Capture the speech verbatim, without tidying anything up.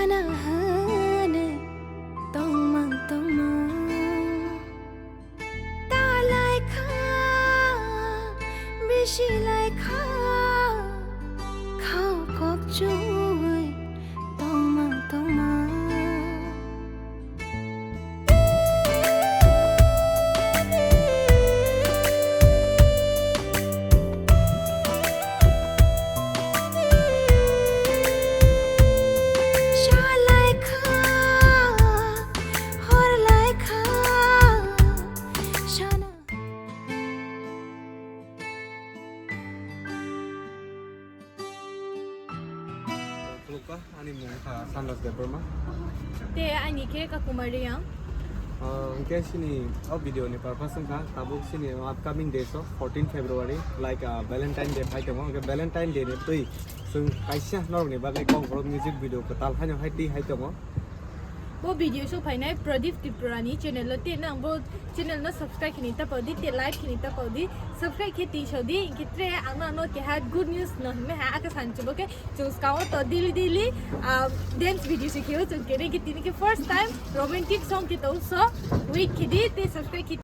Nahani tongmang tongmang. Talaikha, bisilaikha, khao kok chuwi tongmang tongmang. Salaikha, horlaikha, sana. Khulukha, ani mung kha Sandas Debbarma. Te ani khe Kakumari ang. Ah, hingke sini o video ni purpose wngkha tabuk sini upcoming days o fourteen February, like, ah, Valentine Day phai tongo, hingke Valentine Day ni twi chwng kaisa norok ni bagwi kokborok music video kwtal haino hai twi hai tongo. Bo video so phainai Pradeep Tripura ni channel o, te nang bo channel no subscribe khini tapao di, te like khini tapao di, subscribe khe twi so di, hingke tre ang no keha good news no hinmai ha, aka san chubo khe chwng skang o to daily daily, ah, dance video se kheo chwng kere khe tini khe first time romantic song khe to so wait khe di, te subscribe khe